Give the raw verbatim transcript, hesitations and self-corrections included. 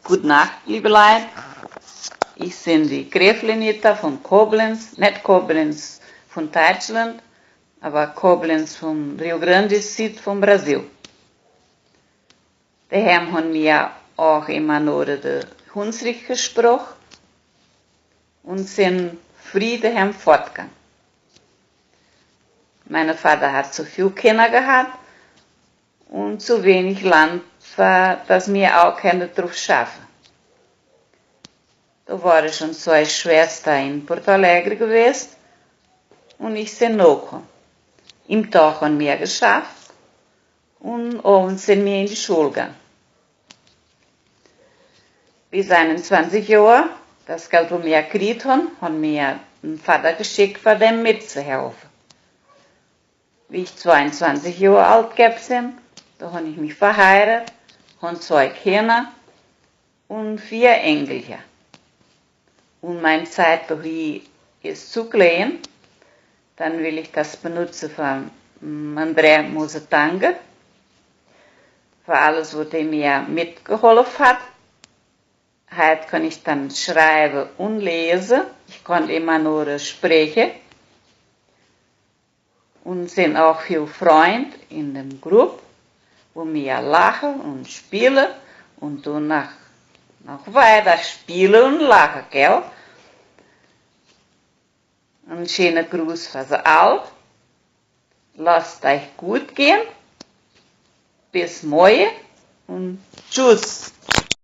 Gute Nacht, liebe Leit. Ich sin die Gräflinita von Koblenz, net Koblenz von Deutschland, aber Koblenz vom Rio Grande Süd von Brasil. Daheim han mir auch immer nur de Hunsrück gesproch und sin frieh daheim fortgang. Meine Vater hat zu viel Kinder gehabt und zu wenig Land, für das mir auch keine drauf schaffe. Da war ich schon zwei Schwester in Porto Alegre gewesen und ich sin noch. Im Tag han mir geschafft und abends sin mir in die Schule gegangen. Bis einundzwanzig Jahre, das Geld, wo mir gekriegt han, han mir ein Vater geschickt, für dem mitzuhelfen. Wie ich zweiundzwanzig Jahre alt gewesen sin, da han ich mich verheiratet, han zwei Kinder und vier Enkelcher. Und meine Zeit, wo hier ist, zu klein, dann will ich das benutzen für mm, André Musetange, für alles, wo der mir mitgeholfen hat. Heute kann ich dann schreiben und lesen. Ich kann immer nur sprechen. Und sin auch viel Freund in dem Grupp, wo mir lachen und spielen und dann noch, noch weiter spielen und lachen, gell? Ein schöner Gruß für sie all. Lasst euch gut gehen. Bis morgen und tschüss.